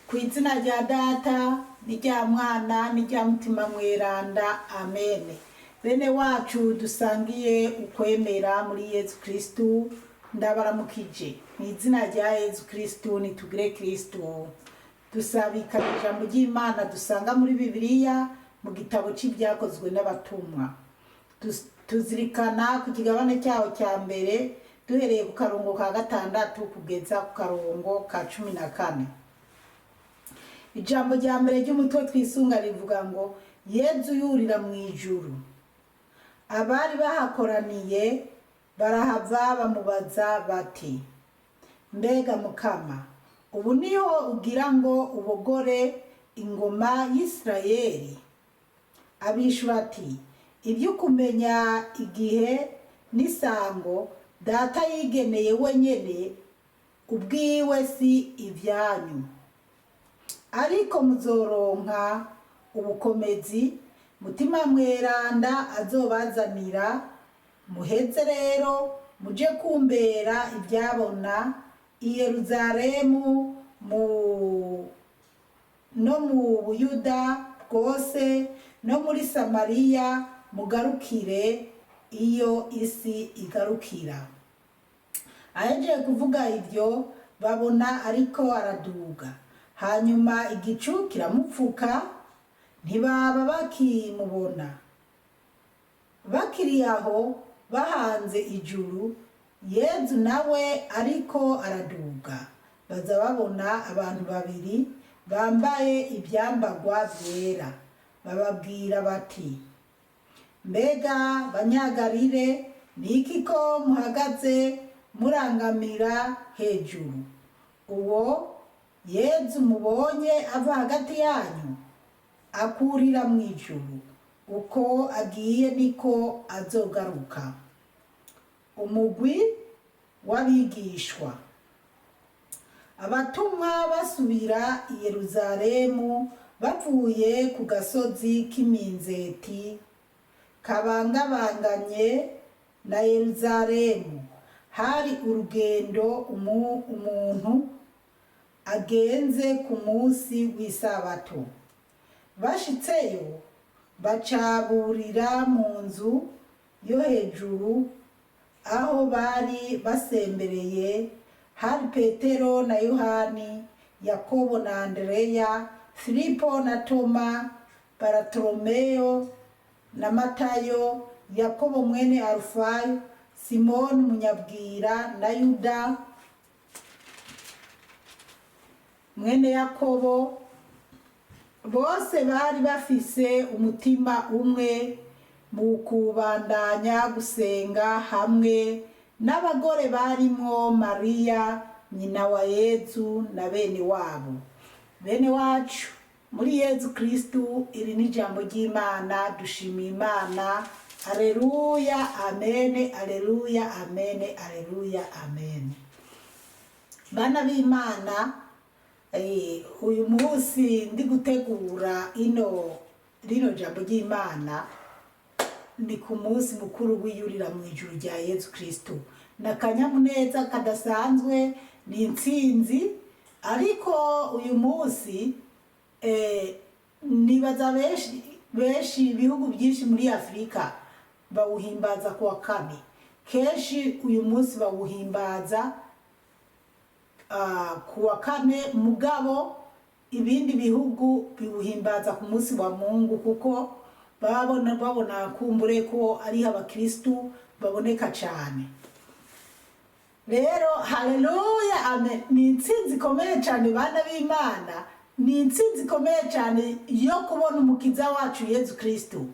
Ku izina rya Data n'irya Mwana n'irya Mutima Mweranda, amene. Bene wacu dusangiye ukwemera muri Yezu Kristu, ndabaramukije mu izina rya Yezu Kristu. Nitugire Kristu. Dusabikana ijambo ry'Imana dusanga muri Bibiliya mu gitabo c'Ivyakozwe n'Abatumwa. Tuzirikana ku kigabane cyaho cya mbere, duhereye ku karongo ka 6 kugeza ku karongo ka 14. Ijambo rya mbere ry'umutwe twisunga rivuga ngo: Yezu yurira mu ijuru. Abari bahakoraniye barahava bamubaza bati: "Mbega Mukama, ubu niho ugira ngo ubogore ingoma y'Isirayeli?" Abishura ati: "Ibyo kumenya igihe n'isango Data yigeneye wenyene ubwiwe si ibyanyu, ariko muzoronka ubukomezi Mutima Mweranda azobazanira, muheze rero muje kumbera ibyabona i Yeruzalemu mu no mu Buyuda bwose no muri Samariya, mugarukire iyo isi igarukira." Ahejeje kuvuga ibyo, babona ariko araduga, hanyuma igicu kiramupfuka, ntibaba bakimubona. Bakiri aho bahanze ijuru, Yezu nawe ariko araduga, baza babona abantu babiri bambaye ibyambagwa byera, bababwira bati: "Mbega Banyagarire, ni iki ko muhagaze murangamira hejuru? Uwo Yezu mubonye ava hagati yanyu akurira mu ijuru, uko agiye niko azogaruka." Umugwi w'abigishwa. Abatumwa basubira i Yeruzalemu bavuye ku gasozi k'Iminzeti kabangabanganye na Yeruzalemu. Hari urugendo umuntu agenze ku munsi w'isabato. Bashitseyo, bacaburira mu nzu yo hejuru aho bari basembereye. Hari Petero na Yohani, Yakobo na Andereya, Filipo na Toma, Baratolomeyo na Matayo, Yakobo mwene Alufayo, Simoni umunyabwira na Yuda mwene Yakobo. Bose bari bafise umutima umwe mu kubandanya gusenga, hamwe n'abagore barimwo Mariya nyina wa Yezu na bene wabo. Bene wacu muri Yezu Kristu, iri ni ijambo ry'Imana. Dushimiye Imana. Aleluya, amene, aleluya, amene, aleluya, amene. Bana b'Imana, uyu munsi ndi gutegura ino rino jambo ry'Imana ni ku munsi mukuru w'iyurira mu ijuru rya Yezu Kristu. Ni akanyamuneza kadasanzwe, ni intsinzi. Ariko uyu munsi nibaza benshi benshi, ibihugu byinshi muri Afurika bawuhimbaza ku wa kane. Kenshi uyu munsi bawuhimbaza ku wa kane, mugabo ibindi bihugu biwuhimbaza ku munsi wa Mungu, kuko babona kumbure ko ariho abakristu baboneka cyane. Rero haleluya, amen. Ni intsinzi ikomeye cyane, bana b'Imana, ni intsinzi ikomeye cyane yo kubona Umukiza wacu Yezu Kristu.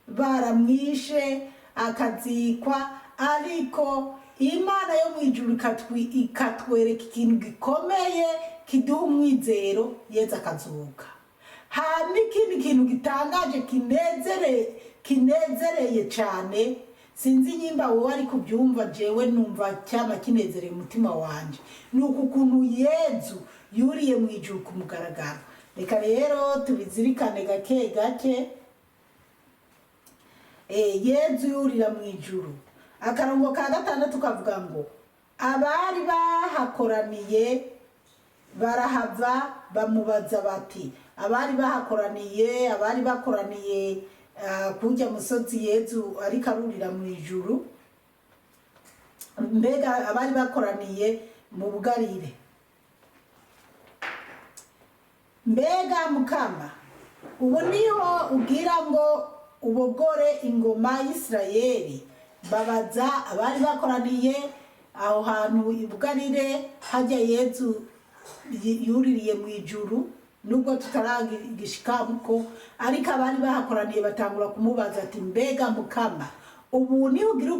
Baramwishe, akazikwa, ariko Imana yo mu ijuru ikatwereka ikintu gikomeye kiduha umwizero: Yezu akazuka. Hari n'ikindi kintu gitangaje kinezereye cyane. Sinzi nyimba wowe ari kubyumva, jewe numva cyama kinezereye umutima wanje, ni uku kuntu Yezu yuriye mu ijuru ku mugaragaro. Reka rero tubizirikane gake gake. Yezu yurira mu ijuru. Akarongo ka 6 kavuga ngo: abari bahakoraniye Barahava bamubaza bati, abari bahakoraniye, abari bakoraniye kurya musozi Yezu ariko arurira mu ijuru, mbega abari bakoraniye mu bugarire, mbega Mukama, ubu niho ugira ngo ubogore ingoma y'Isirayeli? Babaza abari bakoraniye aho hantu ibugarire hajya Yezu yuririye mu ijuru, nubwo tutaragishikako, ariko abari bahakoraniye batangura kumubaza ati, mbega Mukama, ubu niho ugira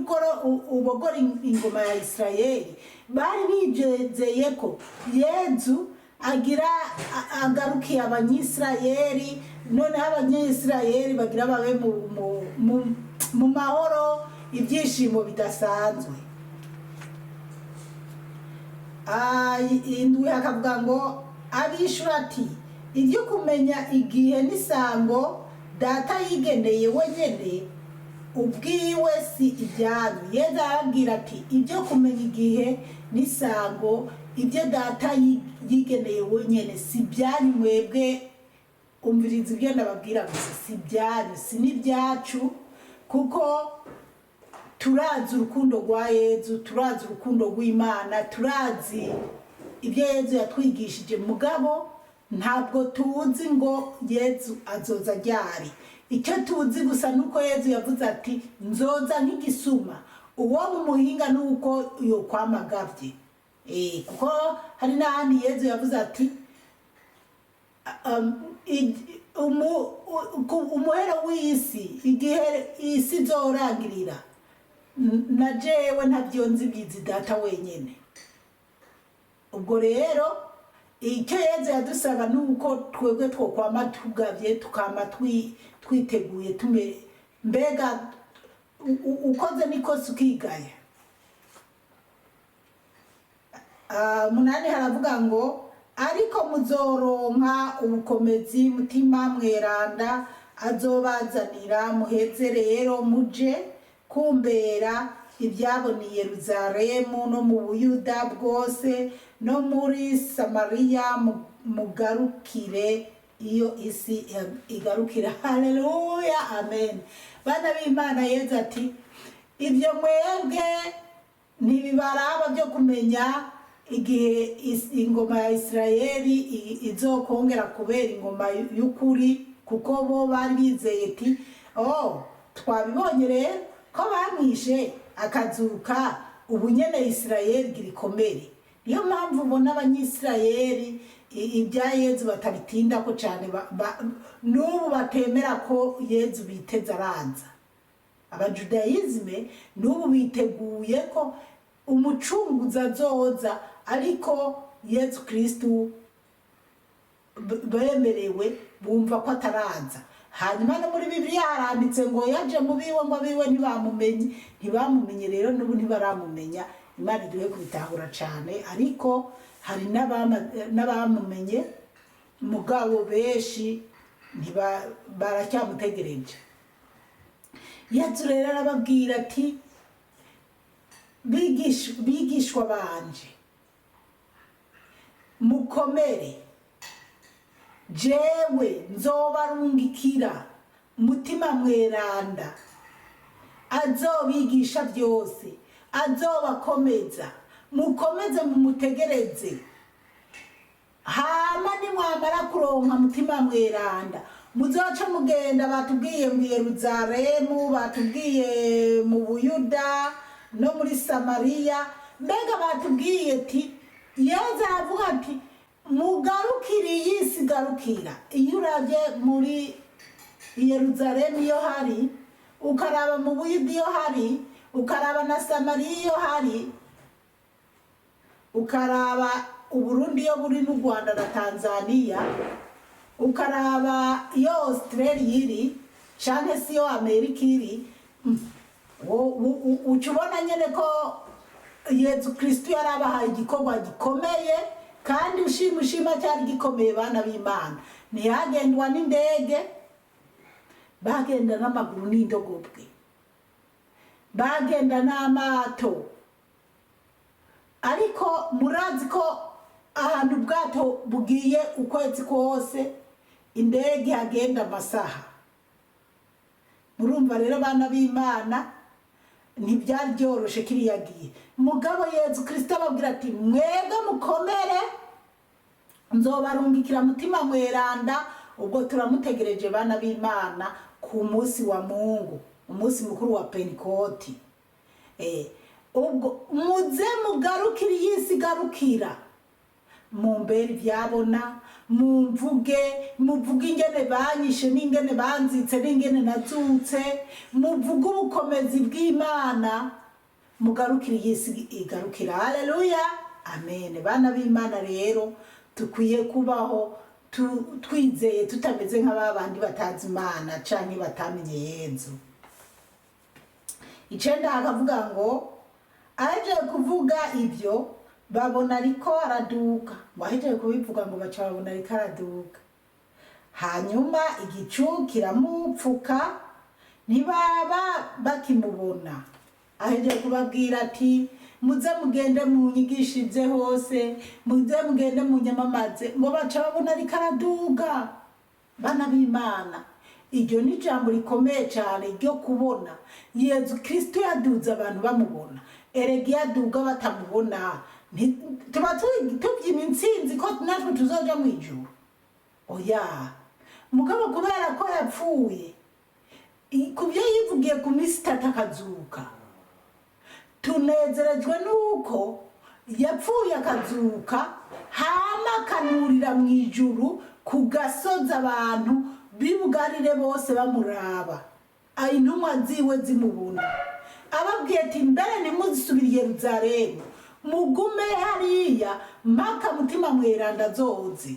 ubogora ingoma ya Isirayeli? Bari bizeye ko Yezu agira agarukiye Abanyisirayeli, noneho Abanyisirayeli bagira babe mu mahoro, ibyishimo bidasanzwe. Indwi hakavuga ngo, abishura ati, ibyo kumenya igihe n'isango Data yigeneye wenyine ubwiwe si ibyanyu. Yezu arababwira ati, ibyo kumenya igihe n'isango, ibyo Data yigeneye wenyine, si ibyanyu mwebwe. Umviriza ibyo ndababwira gusa, si ibyanyu, si n'ibyacu, kuko turazi urukundo rwa Yezu, turazi urukundo rw'Imana, turazi ibyo Yezu yatwigishije, mugabo ntabwo tuzi ngo Yezu azoza ryari. Icyo tuzi gusa ni uko Yezu yavuze ati, nzoza nk'igisuma, uwo mu muhinga ni uko yokwamagabye. Kuko hari n'ahandi Yezu yavuze ati, umuhero w'isi, igihe isi izorangirira, na jewe ntabyo nzi, bizi Data wenyine. Ubwo rero icyo Yezu yadusaba ni uko twebwe twokwama tugavye, tukama twiteguye tume. Mbega ukoze n'ikosa ukigaya. Munani haravuga ngo, ariko muzoronka ubukomezi Mutima Mweranda azobazanira, muheze rero muje kumbera ibyabona i Yeruzalemu no mu Buyuda bwose no muri Samariya, mugarukire iyo isi igarukira. Haleluya, amen. Bana b'Imana, Yezu ati, ibyo mwebwe ntibibaraba byo kumenya igihe ingoma ya Isirayeli izokongera kubera ingoma y'ukuri, kuko bo bari bizeye ati, oh, twabibonye rero ko bamwishe akazuka, ubu nyene Isirayeli igira ikomere. Niyo mpamvu ubona Abanyisirayeli ibya Yezu batabitindako cyane, n'ubu batemera ko Yezu biteze araza. Abajudayizme n'ubu biteguye ko umucunguzi azoza, ariko Yezu Kristu bemerewe bumva ko ataraza. Hanyuma no muri Bibiliya haranditse ngo yaje mu biwe, ngo abiwe ntibamumenye. Ntibamumenye rero, n'ubu ntibaramumenya. Imana iduhe kubitahura cyane, ariko hari n'abamumenye, mugabo benshi baracyamutegereje. Yezu rero arababwira ati, bigishwa banje, mukomere, jewe nzobarungikira Mutima Mweranda, azobigisha byose, azobakomeza. Mukomeze mumutegereze. Hama nimwamara kuronka Mutima Mweranda, muzoce mugenda. Batubwiye mu Yeruzalemu, batubwiye mu Buyuda no muri Samariya. Mbega batubwiye ati, Yezu aravuga ati, mugarukire iyi si garukira. Iyo urabye muri Yeruzalemu iyo hari, ukaraba mu Buyuda iyo hari, ukaraba na Samariya iyo hari, ukaraba Uburundi iyo buri n'u Rwanda na Tanzania, ukaraba iyo Australia iri canke si iyo Amerika iri, uca ubona nyene ko Yezu Kristu yarabahaye igikorwa gikomeye, kandi ushima ushima cyari gikomeye. Bana b'Imana, ntihagendwa n'indege, bagenda n'amaguru n'indogobwe, bagenda n'amato. Ariko murazi ko Ahantu ubwato bugiye ukwezi kose, indege hagenda amasaha. Murumva rero, abana b'Imana, ntibyari byoroshe kiriya gihe. Mugabo Yezu Kirisito ababwira ati: "Mwebwe mukomere, nzobarungikira Mutima Mweranda." Ubwo turamutegereje, bana b'Imana, ku munsi wa Mungu, umunsi mukuru wa Pentikoti. Ubwo muze mugarukire iyi si igarukira, mumbere ibyabona, mumvuge, muvuge ingene banyishe n'ingene banzitse n'ingene nazutse, muvuge ubukomezi bw'Imana, mugarukire iyi si igarukira. Haleluya, amen. Bana b'Imana, rero dukwiye kubaho twizeye, tutameze nk'aba bandi batazi Imana canke batamenye Yezu. 9 akavuga ngo ahejeje kuvuga ibyo, babona ariko araduka. Ngo ahejeje kubivuga, ngo baca babona ariko araduka, hanyuma igicu kiramupfuka, ntibaba bakimubona. Ahejeje kubabwira ati: "Muze mugende munyigishirize hose, muze mugende munyamamaze", ngo baca babona ariko araduga. Bana b'Imana, iryo ni ijambo rikomeye cyane ryo kubona Yezu Kristo yaduze abantu bamubona. Erega iyo aduga batamubona, tuba tubyina intsinzi ko natwe tuzoja mu ijuru? Oya. Mugabo kubera ko yapfuye, ku byo yivugiye, ku minsi 3 akazuka, tunezerejwe nuko yapfuye akazuka, hama akanurira mu ijuru ku gasozi, abantu bibugarire bose bamuraba, intumwa ziwe zimubona. Ababwiye ati: "Mbere ntimuzisubire i Yeruzalemu, mugume hariya mpaka Mutima Mweranda azoze."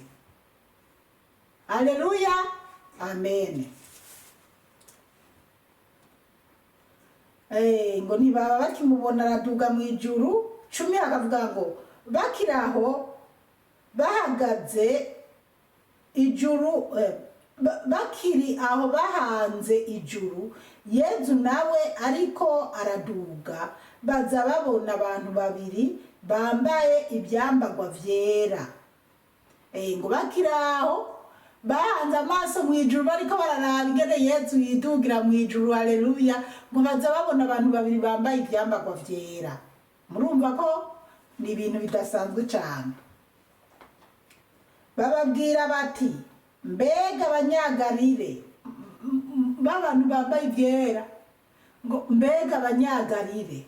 Aleluya, amen. Ngo ntibaba bakimubona, araduga mu ijuru. 10 akavuga ngo bakiri aho bahagaze ijuru, bakiri aho bahanze ijuru, Yezu nawe ariko araduga, baza babona abantu babiri bambaye ibyambagwa vyera. Ngo bakiri aho bahanze amaso mu ijuru, bariko bararaba ingene Yezu yidugira mu ijuru, haleluya, ngo baza babona abantu babiri bambaye ivyambagwa vyera. Murumva ko ni ibintu bidasanzwe cane. Bababwira bati: "Mbega abanyagarire", b'abantu bambaye ivyera, ngo: "Mbega abanyagarire,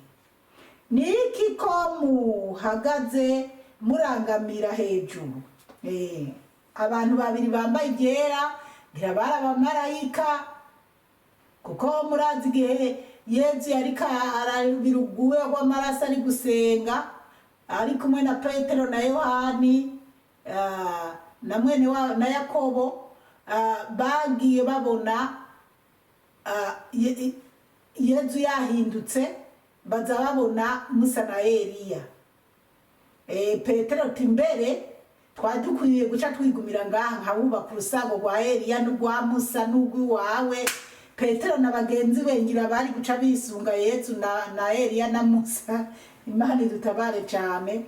ni iki ko muhagaze murangamira hejuru?" Abantu babiri bambaye ibyera, ngira bari abamarayika, kuko murazi igihe Yezu yariko arabira uguwe rw'amaraso, ari gusenga, ari kumwe na Petero na Yohani, na mwene wa na Yakobo, bagiye babona Yezu yahindutse, baza babona Musa na Eliya. Petero ati: "Mbere twari dukwiye guca twigumira ngaha, nkabubaka urusago rwa Eliya n'urwa Musa n'urw'iwawe." Petero na bagenzi be ngira bari guca bisunga Yezu na Eliya na Musa. Imana idutabare cyane.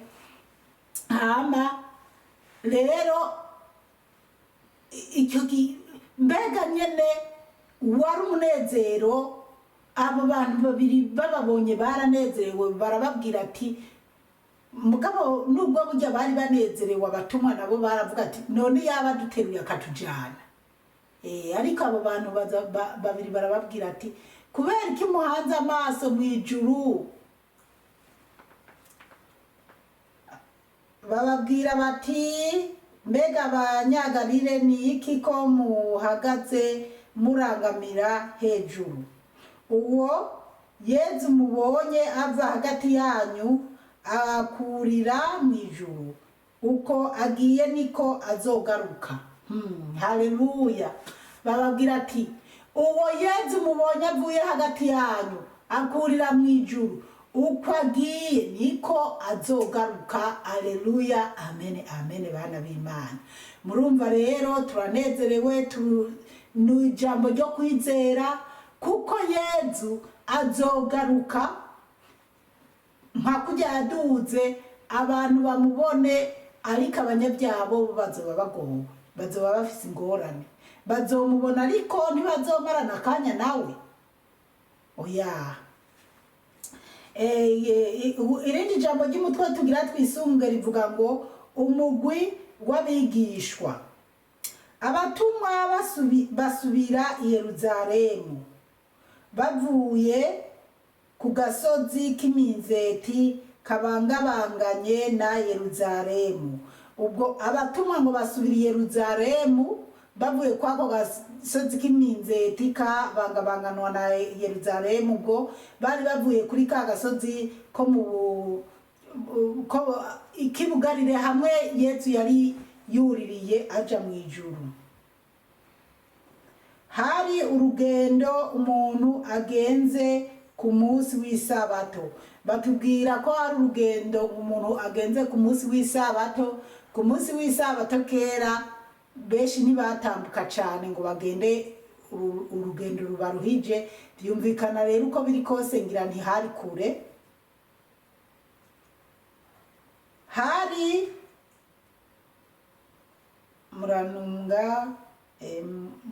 Hama rero icyo mbega nyene wari umunezero. Abo bantu babiri bababonye baranezerewe, barababwira ati, mugabo nubwo burya bari banezerewe, abatumwa nabo baravuga ati: "None yaba duteruye akatujana?" Ariko abo bantu babiri barababwira ati: "Kubera iki muhanze amaso mu ijuru?" Bababwira bati: "Mbega abanyagarire, ni iki ko muhagaze murangamira hejuru? Uwo Yezu mubonye ava hagati yanyu akurira mu ijuru, uko agiye niko azogaruka." Haleluya. Bababwira ati: "Uwo Yezu mubonye avuye hagati yanyu akurira mu ijuru, uko agiye niko azogaruka." Aleluya, amen, amen. Bana b'Imana, murumva rero turanezerewe, ni ijambo ryo kwizera, kuko Yezu azogaruka nka kurya yaduze, abantu bamubone. Ariko abanyabyaha bo bazoba bagowe, bazoba bafise ingorane, bazomubona ariko ntibazomarana akanya nawe, oya. Irindi jambo ry'umutwe tugira twisunge rivuga ngo umugwi w'abigishwa. Abatumwa basubira i Yeruzalemu bavuye ku gasozi k'Iminzeti kabangabanganye na Yeruzalemu. Ubwo abatumwa ngo basubira i Yeruzalemu bavuye kwako gasozi k'Iminzeti kabangabanganwa na Yeruzalemu. Ubwo bari bavuye kuri ka gasozi ko mu ko ikibugarire hamwe Yesu yari yuririye aja mu ijuru. Hari urugendo umuntu agenze ku munsi w'isabato. Batubwira ko hari urugendo umuntu agenze ku munsi w'isabato. Ku munsi w'isabato kera benshi ntibatambuka cyane ngo bagende urugendo rubaruhije. Byumvikana rero uko biri kose ngira ntihari kure. Hari muranunga,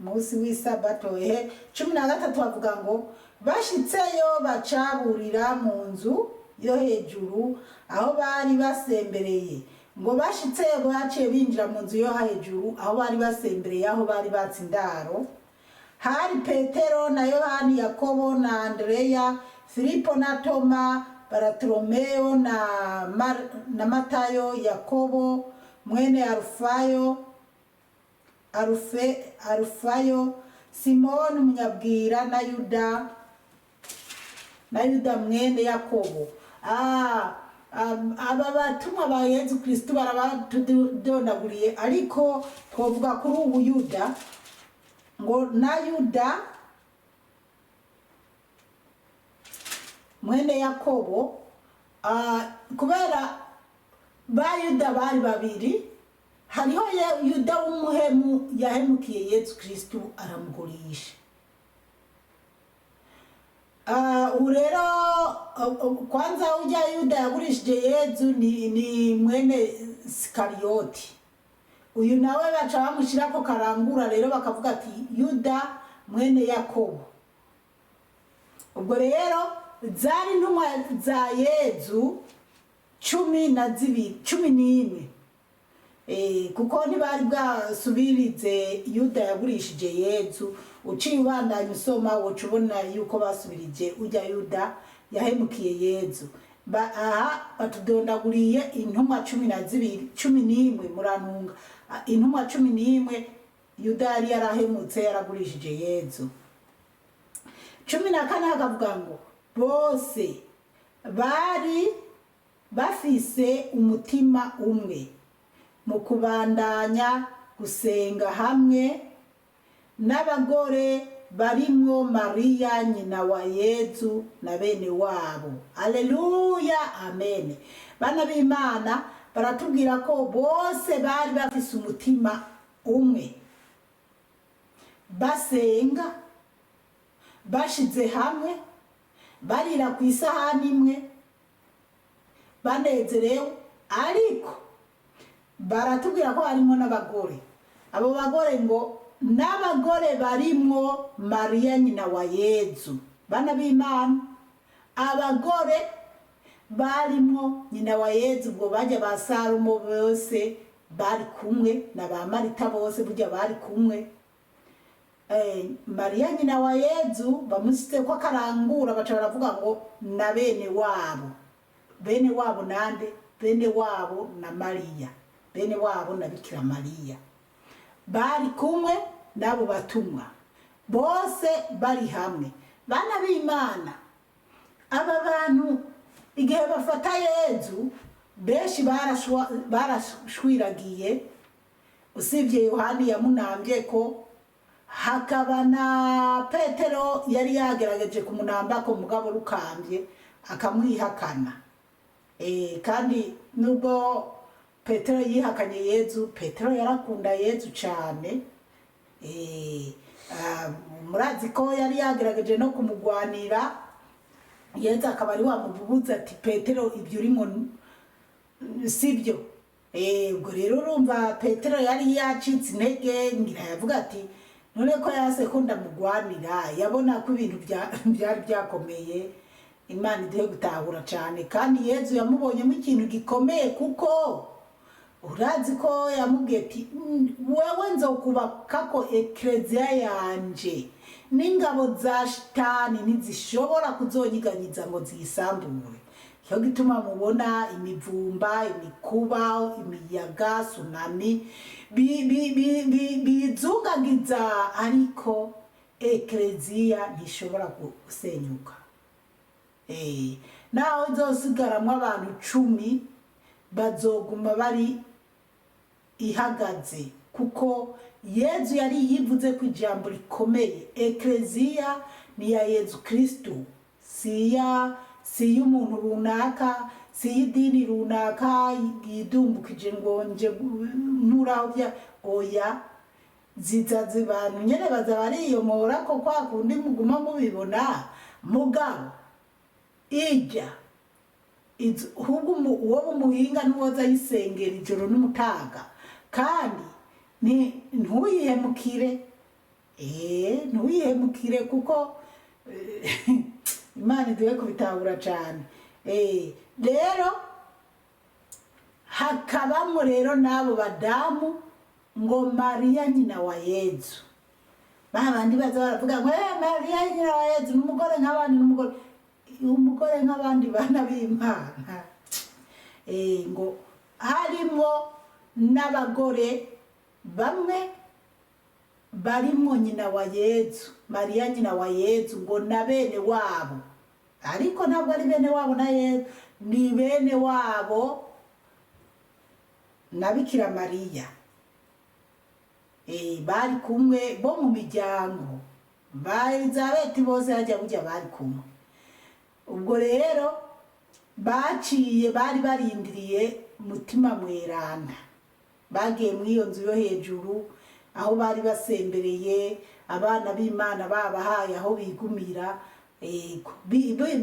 munsi w'isabato ehe 13 bavuga ngo bashitseyo bacaburira mu nzu yo hejuru aho bari basembereye. Ngo bashitseyo baciye binjira mu nzu yo hejuru aho bari basembereye, aho bari batse indaro. Hari Petero na Yohani, Yakobo na Andereya, Filipo na Toma, Baratolomeo na Matayo, Yakobo mwene Arufayo, Simoni umunyabwira na Yuda mwene Yakobo. Aba batumwa ba Yezu Kristu barabatudondaguriye, ariko twovuga kuri ubu Yuda, ngo na Yuda mwene Yakobo. Kubera ba Yuda bari babiri, hariho Yuda w'umuhemu yahemukiye Yezu Kristu aramugurisha. Ubu rero kwanza ujya Yuda yagurishije Yezu ni mwene Sikariyoti. Uyu nawe baca bamushyirako karangura, rero bakavuga ati Yuda mwene Yakobo. Ubwo rero zari intumwa za Yezu 12, 11, kuko ntibari bwasubirize Yuda yagurishije Yezu. Uciye ubandanya usoma woca ubona yuko basubirije ujya Yuda yahemukiye Yezu. Aha batudondaguriye intumwa 12, 11, murantunga. Intumwa 11 Yuda yari yarahemutse yaragurishije Yezu. 14 hakavuga ngo bose bari bafise umutima umwe mu kubandanya gusenga hamwe n'abagore barimwo Mariya nyina wa Yezu na bene wabo. Aleluya, amen. Bana b'Imana, baratubwira ko bose bari bafise umutima umwe, basenga bashize hamwe, barira ku isahani imwe, banezerewe. Ariko baratubwira ko harimo n'abagore. Abo bagore ngo n'abagore barimwo Mariya nyina wa Yezu. Bana b'Imana, abagore barimwo nyina wa Yezu, ubwo bajya ba Salomo bose bari kumwe na ba Marita, bose burya bari kumwe. Mariya nyina wa Yezu bamusitse ko akarangura, baca baravuga ngo na bene wabo. Bene wabo nande? Bene wabo na Mariya, bene wabo na Bikira Mariya bari kumwe n'abo batumwa bose bari hamwe. Bana b'Imana, aba bantu igihe bafata Yezu benshi barashwiragiye, usibye Yohani yamunambye ko, hakaba na Petero yari yagerageje kumunamba ko mugabo rukambye akamwihakana. Kandi nubwo Petero yihakanye Yezu, Petero yarakunda Yezu cyane. Murazi ko yari yagerageje no kumugwanira, Yezu akaba ari wamububuza ati: "Petero, ibyo urimo sibyo." Ubwo rero urumva Petero yari yacitse intege, ngira yavuga ati none ko yase ko ndamugwanira, yabona ko ibintu byari byakomeye. Imana iduhe gutahura cyane. Kandi Yezu yamubonyemo ikintu gikomeye, kuko urazi ko yamubwiye ati: Wewe nzokubakako ekleziya yanje, n'ingabo za shitani ntizishobora kuzonyiganyiza ngo ziyisambure." Cyo gituma mubona imivumba, imikuba, imiyaga, tsunami bizungagiza, ariko ekleziya ntishobora gusenyuka. Naho izosigaramwo abantu 10, bazoguma bari ihagaze, kuko Yezu yari yivuze ko ijambo rikomeye: ekleziya ni iya Yezu Kristu, si iy'umuntu runaka, si iy'idini runaka yidumbukije ngo nje nkuraho bya oya. Ziza zibantu nyene baza bariyomora ko kwa kundi muguma mubibona, mugabo ijya ahubwo uwo umuhinga n'uwoza ayisengera ijoro n'umutaga. Kandi ntuyihemukire, ntuyihemukire, kuko Imana iduhe kubitahura cyane. Rero hakabamo rero n'abo badamu ngo Mariya nyina wa Yezu, ba bandi baza baravuga ngo Mariya nyina wa Yezu ni umugore nk'abandi, ni umugore nk'abandi bana b'Imana. Ngo harimo n'abagore bamwe barimo nyina wa Yezu, Mariya nyina wa Yezu, ngo na bene wabo, ariko ntabwo ari bene wabo na Yezu, ni bene wabo na Bikira Mariya. Bari kumwe bo mu miryango ba Elizabeti bose hajya burya bari kumwe. Ubwo rero baciye bari barindiriye Mutima Mweranda, bagiye muri iyo nzu yo hejuru aho bari basembereye abana b'Imana babahaye aho bigumira, yego,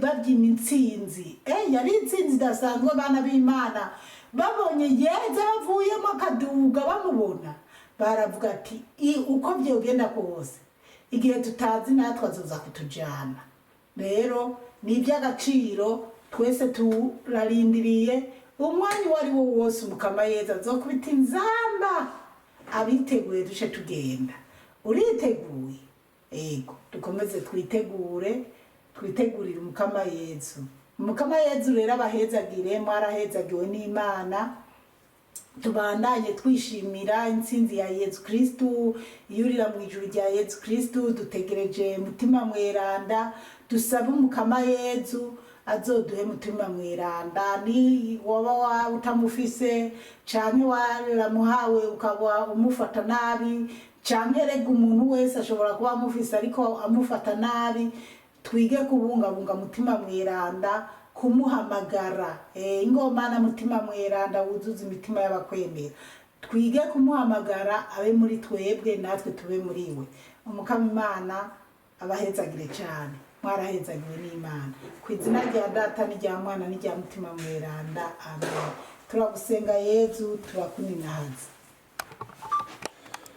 babyina intsinzi. Yari intsinzi idasanzwe, abana b'Imana babonye Yezu bavuyemo akaduga, bamubona baravuga ati: Uko byogenda kose, igihe tutazi natwe azoza kutujyana." Rero ni iby'agaciro, twese turarindiriye umwanya uwo ari wo wose Umukama Yezu azokubita inzamba, abiteguye duce tugenda. Uriteguye? Ego, dukomeze twitegure, twitegurire Umukama Yezu. Umukama Yezu rero abahezagire, mwarahezagiwe n'Imana. Tubandanye twishimira intsinzi ya Yezu Kristu, iyurira mu ijuru rya Yezu Kristu. Dutegereje Mutima Mweranda, dusabe Umukama Yezu azoduhe Mutima Mweranda. Ni waba utamufise canke waramuhawe ukaba umufata nabi, canke rega umuntu wese ashobora kuba amufise ariko amufata nabi, twige kubungabunga Mutima Mweranda, kumuhamagara. Ingoma na Mutima Mweranda wuzuza imitima y'abakwemera, twige kumuhamagara abe muri twebwe, natwe tube muri we. Umukama Imana abahezagire cyane, mwarahezagiwe n'Imana. Ku izina rya Data n'irya Mwana n'irya Mutima Mweranda, amen. Turagusenga Yezu, turakuninahaza.